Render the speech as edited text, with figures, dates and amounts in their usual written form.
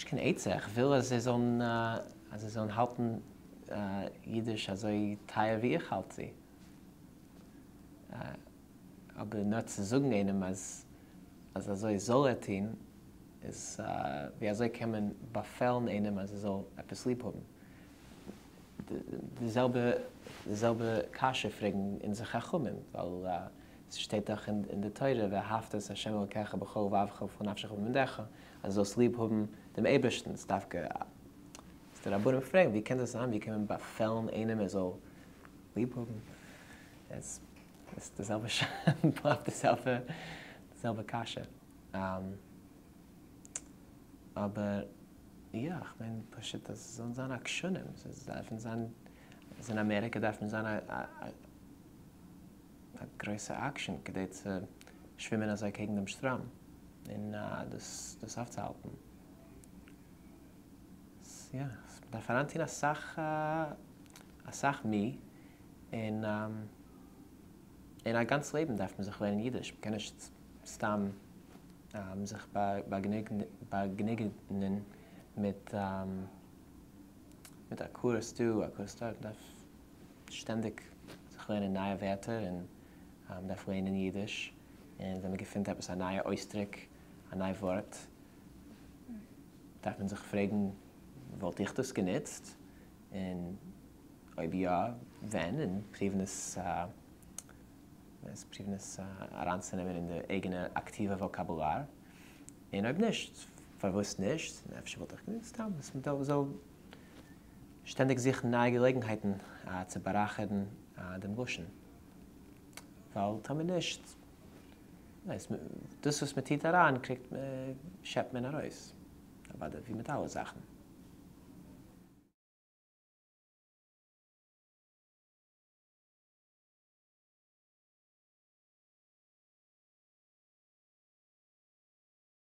נישט קיין עצה, איך וויל אז זיי זאלן אז זיי זאלן האלטן אידיש אזוי טייער ווי איך האלט זי. אבער נאר צו זאגן איינעם אז אז אזוי זאל ער טון, איז ווי אזוי קען מען באפעלן איינעם אז ער זאל עפעס ליב האבן? די זעלבע די זעלבע קשיא פרעגן אונזער חכמים, ווייל ס'שטייט דאך אין די תורה ואהבת את ה' אלקיך בכל לבבך ובכל נפשך ובמאודך, אז דו זאלסט ליב האבן דעם אייבערשטן, איז דווקא איז די רבנים פרעגן ווי קען דאס זיין, ווי קען מען באפעלן איינעם ער זאל ליב האבן, עס איז די זעלבע בלייבט די זעלבע די זעלבע קשיא. אבער יא, איך מיין פשוט אז זיי זאלן זיין עקשנים, זיי דארפן זיין, אז אין אמעריקע דארף מען זיין א א גרויסע עקשן כדי צו שווימען אזוי קעגן דעם שטראם און דאס דאס אויפצוהאלטן. יא, מ'דארף אריינטון אסאך אסאך מי און און א גאנץ לעבן דארף מען זיך לערנען אידיש, מ'קען נישט סתם זיך באגנוגענען מיט מיט א קורס דא א קורס דארט, מ'דארף שטענדיג זיך לערנען נייע ווערטער און מ'דארף לערנען אידיש, און ווען מ'געפינט עפעס א נייע אויסדרוק, א ניי ווארט, דארף מען זיך פרעגן וואלט איך דאס גענוצט? און אויב יא, ווען? און פריוון עס פריוון עס אריינצונעמען אין די אייגענע אקטיווע וואקאבולאר, און אויב נישט, פארוואס נישט? און אפשר וואלט איך גענוצט סתם, מ'זאל שטענדיג זוכן נייע געלעגנהייטן צו בארייכערן דעם לשון, ווייל טאמער נישט, דאס וואס מען טוט אריין קריגט מען, שעפט מען ארויס, אוודאי ווי מיט אלע זאכן.